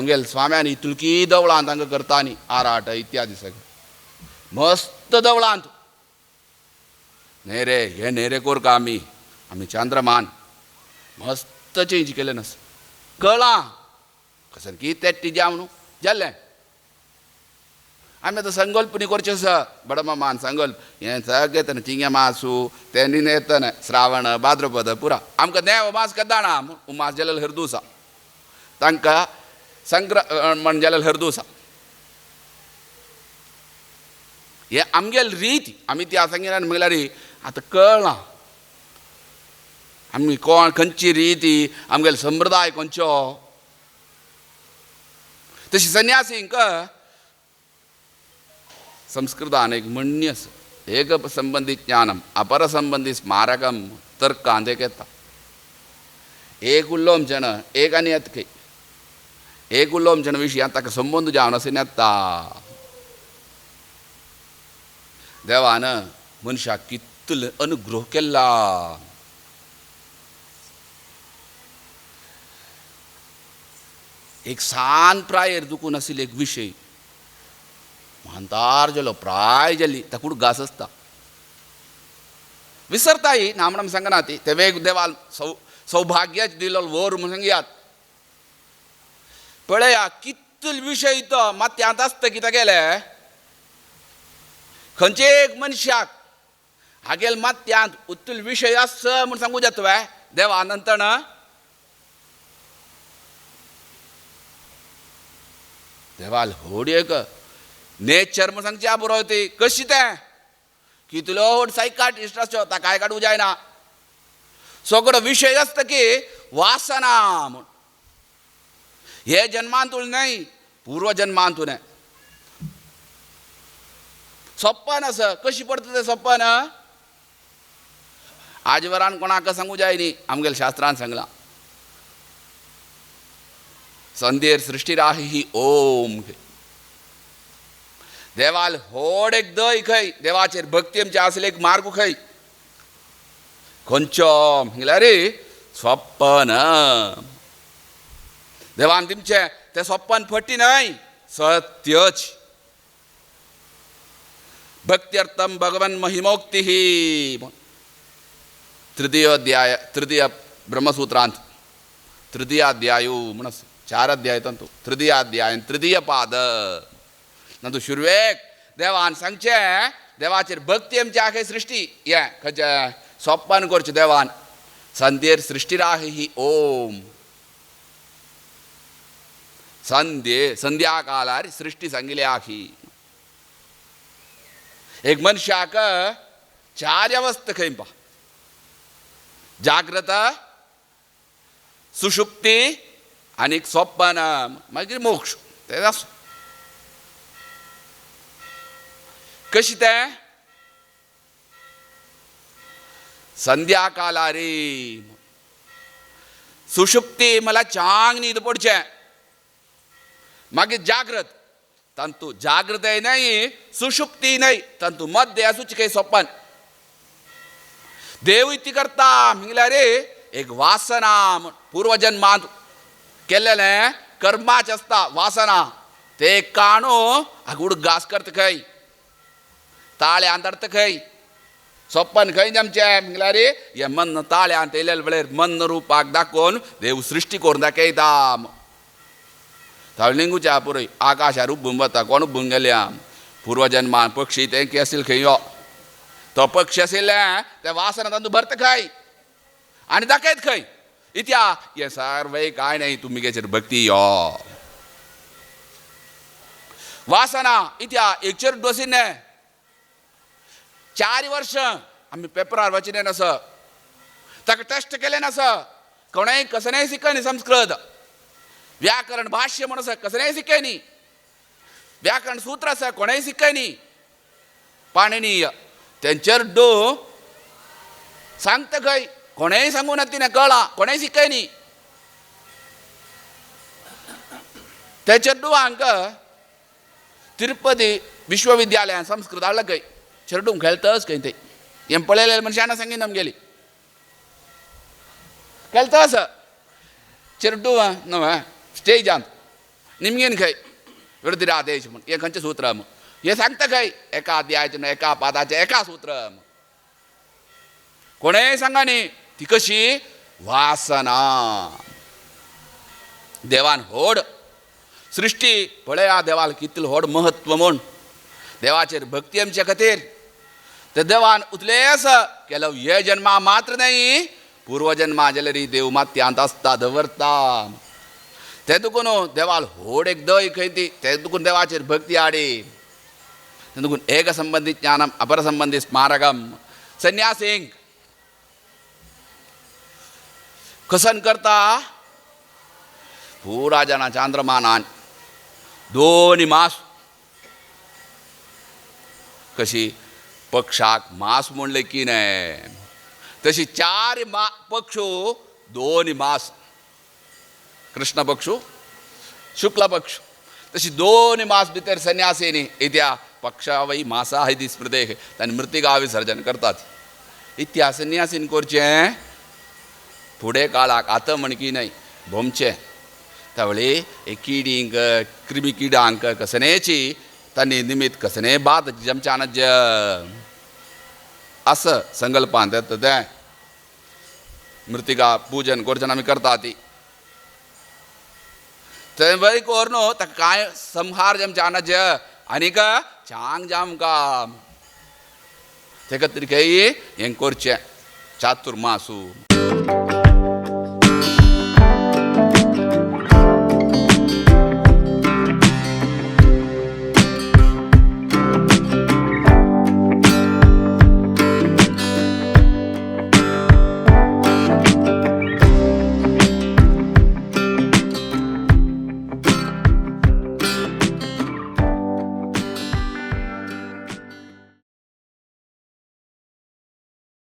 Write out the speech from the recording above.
आमगेले स्वाम्यांनी तुलकी दवळांत तांकां करता न्ही आराट इत्यादी सगळें मस्त दवळांत. न्ही रे हे न्ही रे कोरका आमी आमी चंद्रमान मस्त चेंज केलें नास कळ्ळां कसं की तें टिजा म्हणून जालें. आमी आतां संकल्प न्ही करचें आसा बडमामान संकल्प हें सगळें येतना चिंगे मासू तें न्ही येतना श्रावण भाद्रपद पुरा आमकां देव मास केदाणा मास जाल्यार हरदूसा तांकां संक्रमण जाल्यार हरदूसा. हे आमगेल रीत आमी ती सांगिना म्हणल्यार आतां कळ्ळां आमी कोण खंयची रीती आमगेले संप्रदाय खंयचो. तशी संन्यासींक संस्कृतान एक म्हणणी आसा एक संबंदी ज्ञानम अपर संबंदी स्मारकम तर्कांत एक येता. एक उलोवप जण एक आनी येता खंय एक उलोवप जण विशयांत ताका संबंद जावन आसून येता. देवान मनशाक कितलो अनुग्रह केला. एक सान प्रायेर दुखून आशिल्लो एक विशय म्हांतार जालो प्राय जाली ताका उडगास आसता विसरताय ना म्हणून सांगना ती ते वेग देवान सौभाग्याच दिलो वर म्हूण सांगयात. पळया कितलो विशय तो मात्यांत आसता कितें गेले खंयचे एक मनशाक हागेल मात्यांत उत्तुल विशय आस म्हूण सांगू जाता वे देवा नंतर देवाल व्हड एक नेचर म्हूण सांगची बरो ती कशी तें कितलो व्हड सायकाट्रिस्ट आसचो ताकाय काडूंक जायना. सगळो विशय आसता की वासना म्हूण हे जन्मांतूल न्हय पूर्व जन्मांतून सपन आसा कशी पडटा तें सपन आजवरान कोणाक सांगू जाय न्ही आमगेल्या शास्त्रान सांगलां संदेर सृश्टी राही ही ओम. देवाल व्हड एक दय खंय देवाचेर भक्ती आमची आसली एक मार्ग खंय खंयचो म्हणल्यार रे सपन. देवान तुमचें तें सपन फटी न्हय सत्यच. भक्त्यर्थम भगवन महिमोक्ती तृतीय अध्याय तृतीय ब्रह्मसूत्रांत तृतीयाध्यायू म्हण चार अध्याय तंतू तृतीयाध्याय तृतीय पाद नंतर सुरवेक देवान सांगचें देवाचेर भक्ती आमची आखे सृश्टी हें खंयचें सोपन करचें देवान संदेर सृश्टी राही ही ओम. संध्ये संध्या कालार सृश्टी सांगिल्ली आखी. एक मनशाक चार अवस्था खंय पा जाग्रत सुषुप्ती आनी सोपन मागीर मोक्ष तें आसूं. कशी तें संध्या कालारी सुषुप्ती मला चांग न्हीद पडचें मागीर जाग्रत तांतू जागृतय न्हय सुषुप्ती न्हय तांतू मध्य आसूची खंय सोपन. देव इती करता म्हणल्यार रे एक वासना पूर्वजन्मांत केल्लेलें कर्माच आसता वासना ते काणू उडगास करता खंय ताळ्यांत हाडटा खंय सोपन खंय आमचें म्हणल्यार हें मन ताळ्यांत येयले वेळेर मन रुपाक दाखोवन देव सृश्टी करून दाखयता. तावलिंगूच्या पुरय आकाशार उबून वता कोण उबून गेल्या पूर्वजन्मान पक्षी तें की आशिल्लें खंय यो तो पक्षी आशिल्लें तें वासना तातूंत भरता खंय आनी दाखयत खंय इत्या हें सर्वय कांय न्हय तुमी गेचेर भक्ती यो वासना इत्या एक चेर डोसिन्ने 4 वर्ष आमी पेपरार वाचिल्लें नासा ताका टेस्ट केलें नासा कोणेय कसलेंय शिकय संस्कृत व्याकरण भाष्य म्हण आसा कसलेंय शिकय न्ही व्याकरण सूत्र आसा कोणेय शिकय न्ही पाणिनीय तेंचेर डो सांगता खंय कोणेय सांगू ना तिणें कळ्ळां कोणेय शिकय न्ही ते चेडवांक तिरुपती विश्वविद्यालयान संस्कृत हाडला खंय चेडूंक खेळतच खंय ते हें पळयलें मनशान सांगीन आमगेली खेळतच चेडूं न्हय स्टेजांत निमगीन खंय वृद्धिरादेश म्हूण हें खंयचें सूत्र हें सांगता खंय एका अध्यायाचें एका पादाचें एका सूत्र. कोणेय सांगा न्ही ती कशी वासना. देवान व्हड सृश्टी पळया देवाक कितलें व्हड महत्व म्हूण देवाचेर भक्ती आमचे खातीर. ते देवान उतलें केलो हे जन्मा मात्र न्हय पूर्वजन्मा जाल्यार देव मात्यांत आसता दवरता. ते दुकून देवाल व्हड एक दय खंय ती ते दुकून देवाचेर भक्ती हाडी. ते दुकून एक संबंदी ज्ञानम अपर संबंदी स्मारकम. संन्यासींक कसन करता पुरा जाणा चांद्रमानान दोनी मास कशी पक्षाक मास म्हणलें की न्हय तशी चार मा पक्षू दोन मास कृष्ण पक्षू शुक्ल पक्ष तशी दोन मास भितर संन्यासीनी इत्या पक्षा वै मासा इति स्मृतेः तांणी मृतिका विसर्जन करतात. इत्या संन्यासीन करचें फुडें काळाक आतां म्हणकी न्हय भोमचें त्यावेळी एक किडींक क्रिमी किडांक कसनेची तांणी निमित्त कसने बाद जमच्यान असं संकल्पान येता तें मृतिका पूजन करचें आमी करता ती थंय बरी कोर न्हू ताका कांय संहार जमच्या ज आनीक चांग जामकां ते खातीर खंय हें करचें चातुर्मासू.